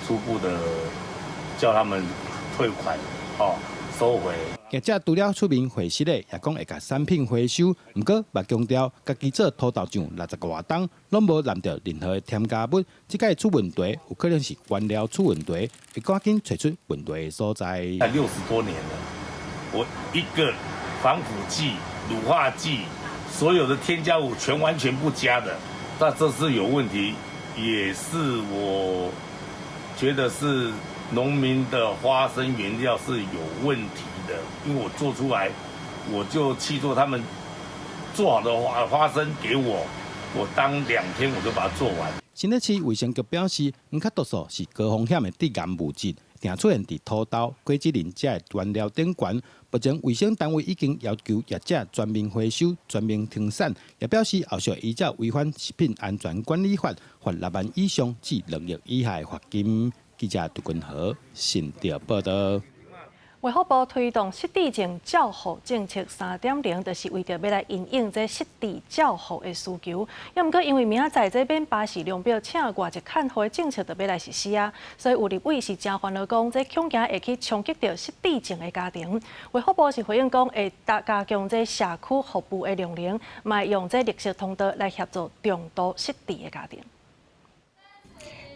初步的叫他們退款，哦，收回。業者除了出面回釋的，也講會共產品回收，毋過嘛強調，家己做土豆醬60外冬，攏無染著任何的添加物。這擺出問題，有可能是原料出問題，會趕緊揣出問題的所在。 60多年了，我一個防腐劑、乳化劑，所有的添加物全完全不加的，那這是有問題，也是我覺得是農民的花生原料是有問題的，因為我做出來，我就去做他們做好的花生給我，我當2天我就把它做完。新竹市衛生局表示，黃殼毒素是高風險的致癌物質，定出現佇土豆、果子仁這原料頂懸。目前衛生單位已經要求業者全面回收、全面停產，也表示後續依照違反食品安全管理法，罰6萬以上至2億以下的罰金。記者杜君豪新竹報道。衛福部推動失智症照護政策3.0，就是為著欲來因應這失智照護的需求。猶毋過因為明仔載這免巴氏量表請外籍看護的政策就欲來實施啊，所以有立委是誠煩惱講，這恐驚會去衝擊著失智症的家庭。衛福部是回應講，會加強這社區服務的量能，嘛會用這綠色通道來協助重度失智的家庭。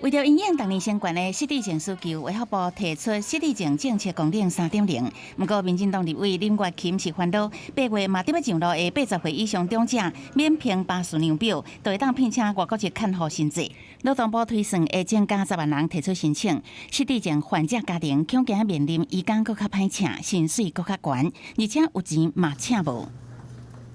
為著因應逐年升懸的失智症需求，衛福部提出失智症政策綱領3.0。毋過，民進黨立委林月琴是煩惱，8月嘛佇欲上路的80歲以上長者免評巴氏量表，就會當聘請外國籍看護新制。勞動部推算會增加10萬人提出申請，失智症患者家庭恐驚面臨移工閣較歹請，薪水閣較懸，而且有錢嘛請無。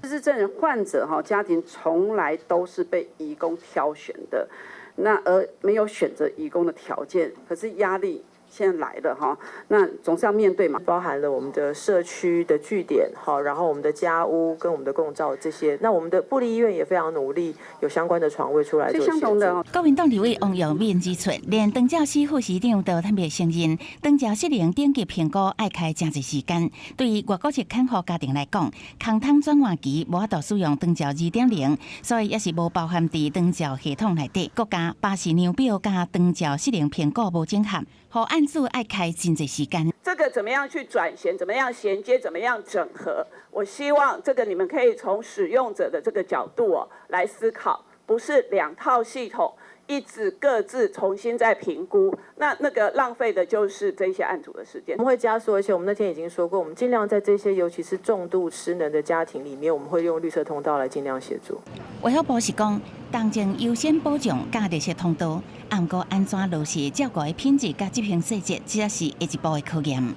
失智症患者哈家庭從來都是被移工挑選的。那而沒有選擇移工的條件，可是壓力現在來了哈，那總是要面對嘛。包含了我們的社區的據點，好，然後我們的家屋跟我們的共照這些，那我們的部立醫院也非常努力，有相關的床位出來做協助。國民黨立委王耀敏指出，連長照司副司長都坦白承認，長照失能等級評估愛開誠濟時間。對於外國籍看護家庭來講，空窗轉換期無法度使用長照2.0，所以也是無包含佇長照系統內底。閣加巴氏量表佮長照失能評估無整合，予案主愛開真濟時間。這個怎麼樣去轉銜？怎麼樣銜接？怎麼樣整合？我希望這個你們可以從使用者的這個角度哦來思考，不是兩套系統一直各自重新再評估，那個浪費的就是這些案主的時間。我們會加速，而且我們那天已經說過，我們盡量在這些尤其是重度失能的家庭裡面，我們會用綠色通道來盡量協助。衛福部是講，當前優先保障佮綠色通道，毋過按怎落實照顧的品質佮執行細節，這才是下一步的考驗。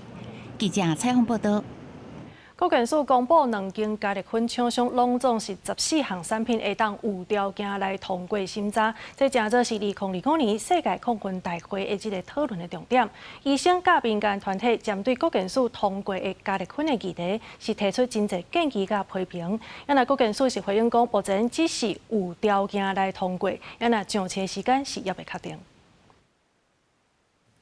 記者採訪報道。國健署公布，兩間加熱粉廠商攏總是14項產品會當有條件來通過審查，這成做是2025年世界控溫大會的這个討論的重點。醫生佮民間團體針對國健署通過的加熱粉的議題，是提出真濟建議佮批評。啊若國健署是回應講，目前只是有條件來通過，啊若詳情時間是猶未確定。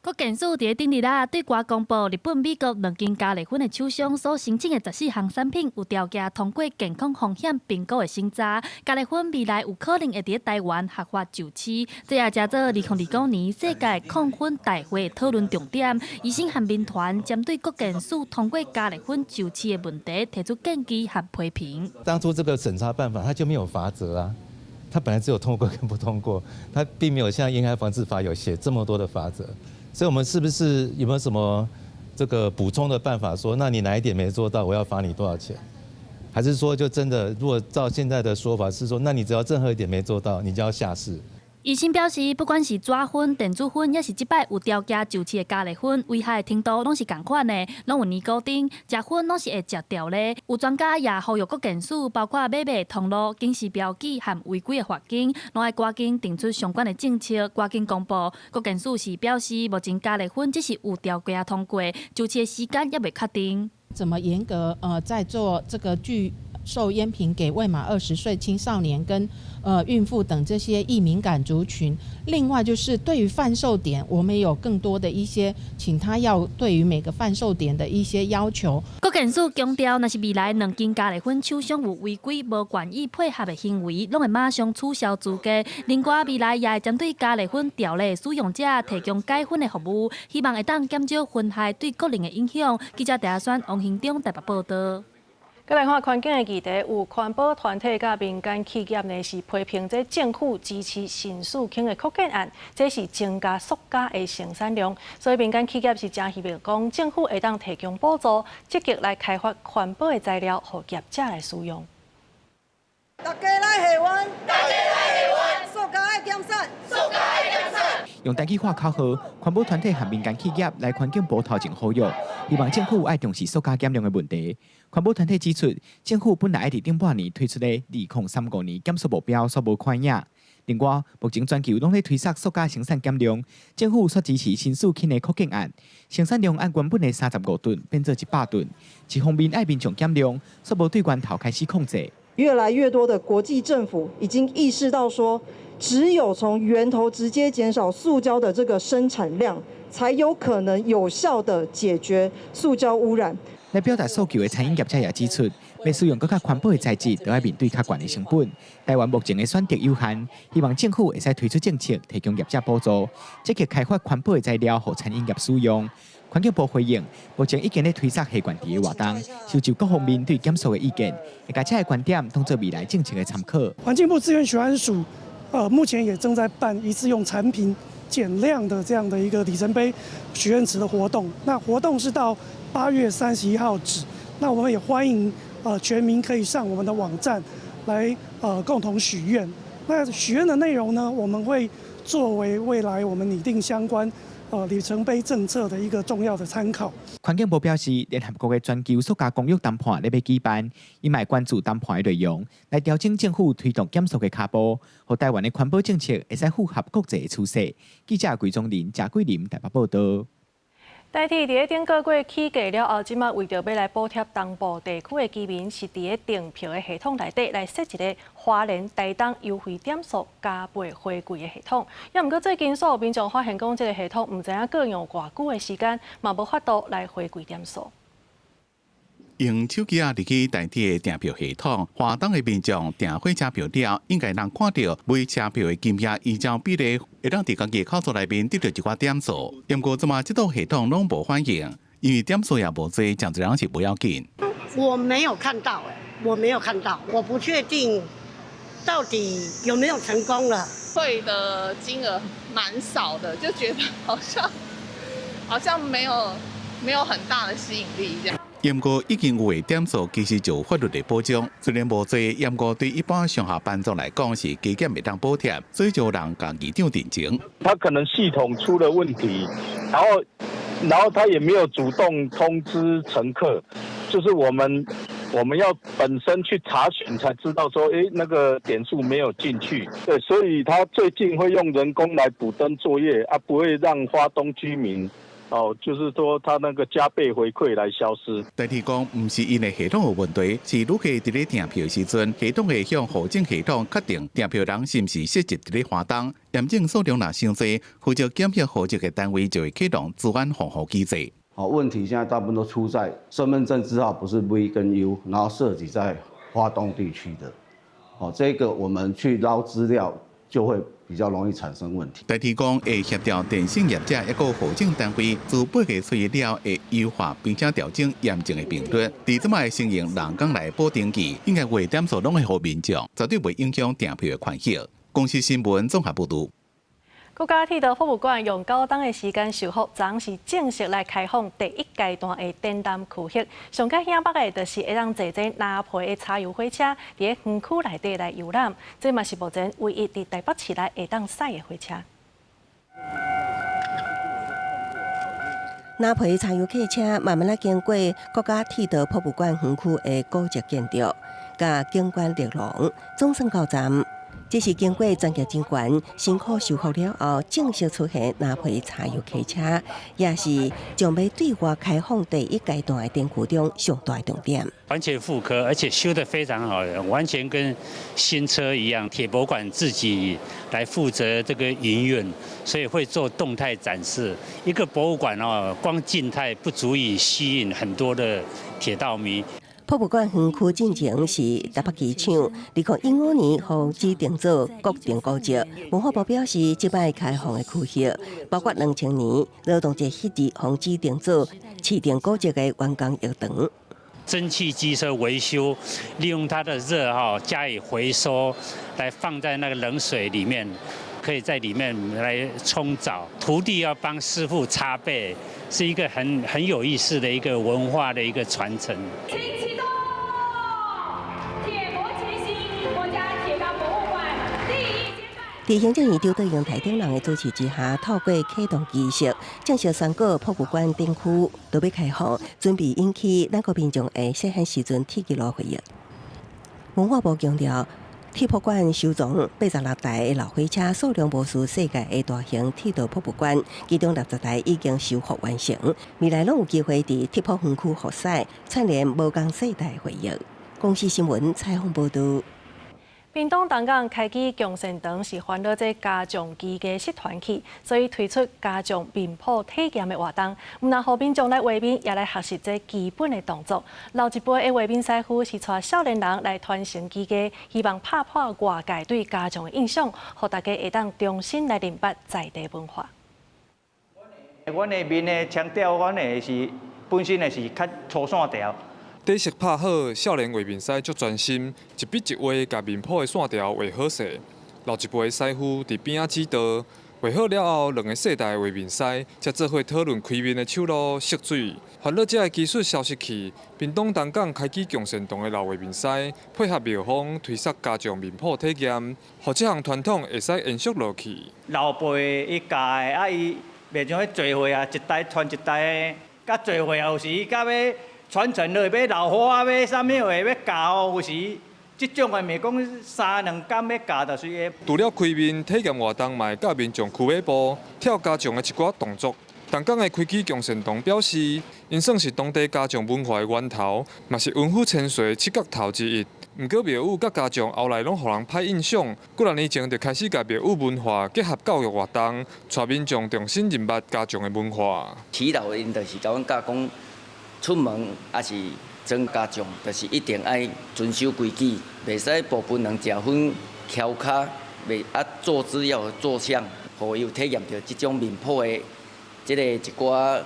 國健署佇頂日仔對外公布，日本、美國兩間加熱粉的廠商所申請的14項產品有條件通過健康風險評估的審查，加熱粉未來有可能會佇台灣合法上市。這也成做2025年世界控薰大會討論重點。醫生和民團針對國健署通過加熱粉上市的問題提出建議和批評。當初這個審查辦法，它就沒有罰則啊。它本來只有通過跟不通過，它並沒有像煙害防治法有寫這麼多的罰則。所以，我們是不是有沒有什麼這個補充的辦法？說，那你哪一點沒做到，我要罰你多少錢？還是說，就真的，如果照現在的說法是說，那你只要任何一點沒做到，你就要下市？醫生表示，不管是紙薰、電子薰，抑是這擺有條件就飼的咖喱薰，危害程度攏是仝款的，攏有尼古丁，食薰攏是會食著咧。有專家也呼籲各縣市，包括買賣通路、警示標記和違規的罰金，攏愛趕緊定出相關的政策，趕緊公布。各縣市是表示，目前咖喱薰只是有條件通過，就飼的時間猶未確定。怎麼嚴格？在做這個拒售菸品給未滿20歲青少年跟孕婦等這些易敏感族群。另外就是對於販售點，我們有更多的一些，請他要對於每個販售點的一些要求。國健署強調，若是未來兩間咖喱薰廠商有違規、無願意配合的行為，攏會馬上取消資格。另外，未來也會針對咖喱薰條例使用者提供解薰的服務，希望會當減少薰害對國人的影響。記者鄭阿選、王興中台北報道。閣來看環境的議題，有環保團體佮民間企業呢是批評這政府支持新四輕的擴建案，這是增加塑膠的生產量，所以民間企業是誠希望講政府會當提供補助，積極來開發環保的材料，予業者來使用。大家來許願，大家來許願，塑膠愛減產，塑膠愛減產。用台語喊口號，環保團體和民間企業來環境部頭前呼籲，希望政府愛重視塑膠減量的問題。環保團體指出，政府本來愛佇頂半年推出的2035年減塑目標，煞無看影。另外，目前全球攏咧推捒塑膠生產減量，政府煞支持新四輕的擴建案，生產量按原本的35噸變做100噸。一方面愛民眾減量，煞無對源頭開始控制。越來越多的國際政府已經意識到說，只有從源頭直接減少塑膠的這個生產量，才有可能有效的解決塑膠污染。來表達訴求的餐飲業者也指出，欲使用閣較環保的材質，就愛面對較懸的成本。台灣目前的選擇有限，希望政府會使推出政策，提供業者補助，積極開發環保的材料，予餐飲業使用。環境部回應，目前已經咧推捒下懸的活動，收集各方面對減塑的意見，會共這个觀點當做未來政策的參考。環境部資源循環署，目前也正在辦一次用產品減量的這樣的一個里程碑許願池的活動。那活動是到8月31號止。那我們也歡迎全民可以上我們的網站來共同許願。那許願的內容呢，我們會作為未來我們擬定相關里程碑政策的一個重要的參考。環境部表示，聯合國的全球塑膠公約談判咧欲舉辦，伊嘛會關注談判的內容，來調整政府推動減塑的跤步，予台灣的環保政策會使符合國際的趨勢。記者桂宗林、賈桂林台北報道。台鐵佇咧頂個月起價了後，這馬為著欲來補貼東部地區的居民，是佇咧訂票的系統內底來設一个花蓮台東優惠點數加倍回饋的系統。抑毋過最近所有民眾發現講，這个系統毋知影過用偌久的時間，嘛無法度來回饋點數。用手機仔入去台鐵的訂票系統，花東的民眾訂火車票了，應該通看著買車票的金額依照比例，會當佇家己的口袋內面得著一寡點數。毋過這馬這套系統攏無反應，因為點數也無濟，誠濟人是無要緊。我沒有看到，我沒有看到，我不確定到底有沒有成功了。退的金額蠻少的，就覺得好像沒有很大的吸引力這樣。毋過已經有的點數其實就有法律的保障，雖然無濟，毋過對一般上下班族來講是加減會當補貼，所以就有人共議長陳情。他可能系統出了問題，然後他也沒有主動通知乘客，就是我們要本身去查詢才知道說，那個點數沒有進去。對，所以他最近會用人工來補登作業，啊，不會讓花東居民。哦，就是說，他那個加倍回饋來消失。台鐵講，毋是𪜶的系統有問題，是旅客佇咧訂票時陣，系統會向戶政系統確定訂票人是毋是設籍佇咧花東，驗證數量若傷濟，負責檢票戶籍的單位就會啟動資安防護機制。好，問題現在大部分都出在身份證字號不是 V 跟 U，然後設籍在花東地區的。哦，這個我們去撈資料就會比較容易產生問題。台鐵講會協調電信業者抑閣戶政單位，自8月初一了會優化並且調整驗證的頻率。佇這擺先用人工來補登記，應該有點數攏會予民眾，絕對袂影響訂票的權益。公視新聞綜合報導。國家鐵道博物館用九冬的時間修復，昨昏是正式來開放第一階段的展覽區域。上較顯目的，就是會當坐這藍皮的柴油火車，佇咧園區內底來遊覽。這嘛是目前唯一佇台北市內會當駛的火車。藍皮柴油客車慢慢仔經過國家鐵道博物館園區的古蹟建築，佮景觀綠廊，總算到站。這是經過專業人員辛苦修復了後，正式出現藍皮柴油客車，也是將欲對外開放第一階段的展區中上大的重點。完全復刻，而且修得非常好，完全跟新車一樣。鐵博館自己來負責這個營運，所以會做動態展示。一個博物館哦，光靜態不足以吸引很多的鐵道迷。博物館園區進前是台北機場，2015年予指定做國定古蹟。文化部表示，這擺開放的區域包括2000年勞動節彼日予指定做市定古蹟的員工浴場。蒸汽機車維修，利用它的熱哈加以回收，來放在那個冷水裡面，可以在裡面來沖澡。徒弟要幫師傅擦背，是一個很有意思的一個文化的一個傳承。佇行政院長卓榮泰等人的主持之下，透過啟動儀式，正式宣告博物館展區都欲開放，準備引起咱國民眾的細漢時陣鐵路回憶。文化部強調，鐵博館收藏86台的老火車，數量無輸世界的大型鐵道博物館，其中60台已經修復完成，未來攏有機會佇鐵博園區復駛，串聯無仝世代回憶。公視新聞採訪報導。屏東東港開基共善堂是煩惱這家將技藝失傳去，所以推出家將面譜體驗的活動，毋但予民眾來畫面，也來學習這基本的動作。老一輩的畫面師傅是帶少年人來傳承技藝，希望拍破外界對家將的印象，予大家會當重新來認捌在地文化。阮的面的腔調，阮的是本身的是較粗線條。底色拍好，少年畫面師足專心，一筆一畫，共面譜的線條畫好勢。老一輩的師傅佇邊仔指導，畫好了後，兩个世代的畫面師才做伙討論開面的手路、色水。煩惱這个技術消失去，屏東東港開基共善堂的老畫面師配合廟方推捒家將面譜體驗，予這項傳統會使延續落去。老輩伊教的，啊伊袂像彼聚會啊，一代傳一代的，佮聚會有時到尾。傳承落欲老花欲啥物話欲教，有時這種的袂講三兩工欲教就隨個。除了開面體驗活動，嘛會教民眾踞尾步、跳家將的一寡動作。東港的開基共善堂表示，𪜶算是當地家將文化的源頭，嘛是文虎千歲七角頭之一。毋過廟宇佮家將後來攏予人歹印象，幾若年前就開始共廟宇文化結合教育活動，帶民眾重新認捌家將的文化。耆老𪜶就是共阮教講。出門抑是裝家將，就是一定愛遵守規矩，袂使步分兩食薰、蹺跤，袂啊坐姿要有坐相，予伊有體驗著這種面譜的這个一寡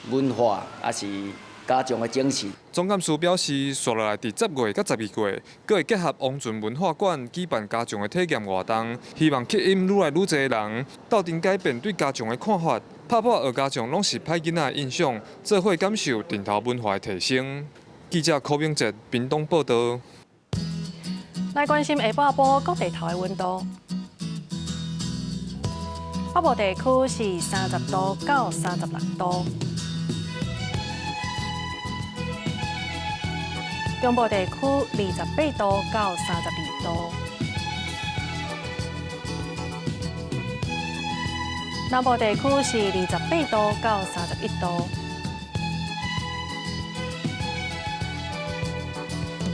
文化，抑是家將的精神。總監事表示，紲落來佇10月佮12月，閣會結合王俊文化館舉辦家將的體驗活動，希望吸引愈來愈濟人鬥陣改變對家將的看法。拍破學家將攏是歹囡仔的印象，做伙感受陣頭文化的提升。記者柯明哲屏東報道。來關心下半晡各地頭的溫度。北部地區是30度到36度，中部地區28度到32度。南部地區是28度到31度，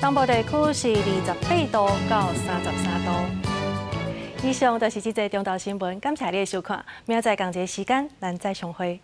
東部地區是28度到33度。以上就是這節中晝新聞，感謝你的收看，明仔載仝一个時間，咱再相會。